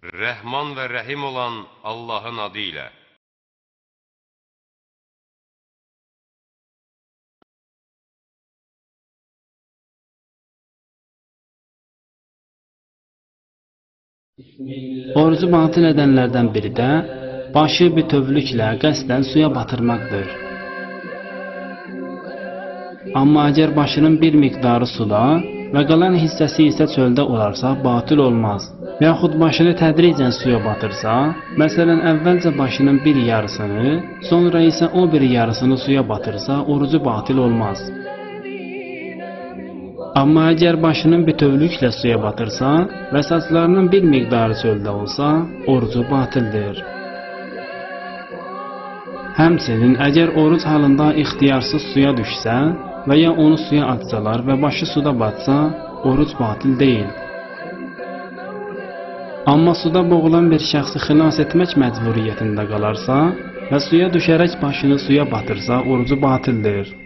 Rəhman və Rəhim olan Allahın adı ilə. Orucu batıl edənlərdən biri də başı bütövlüklə qəsdən suya batırmaqdır. Amma əgər başının bir miqdarı suda və qalan hissəsi isə çöldə olarsa, batıl olmaz. Yaxud başını tədricən suya batırsa, məsələn, əvvəlcə başının bir yarısını, sonra isə o bir yarısını suya batırsa, orucu batıl olmaz. Amma əgər başının bütövlüklə suya batırsa və saçlarının bir miqdarı çöldə olsa, orucu batıldır. Həmçinin, əgər oruc halında ixtiyarsız suya düşsə və ya onu suya atsalar və başı suda batsa, oruc batil deyil. Amma suda boğulan bir şəxsi xilas etmək məcburiyyətində qalarsa və suya düşərək başını suya batırsa, orucu batildir.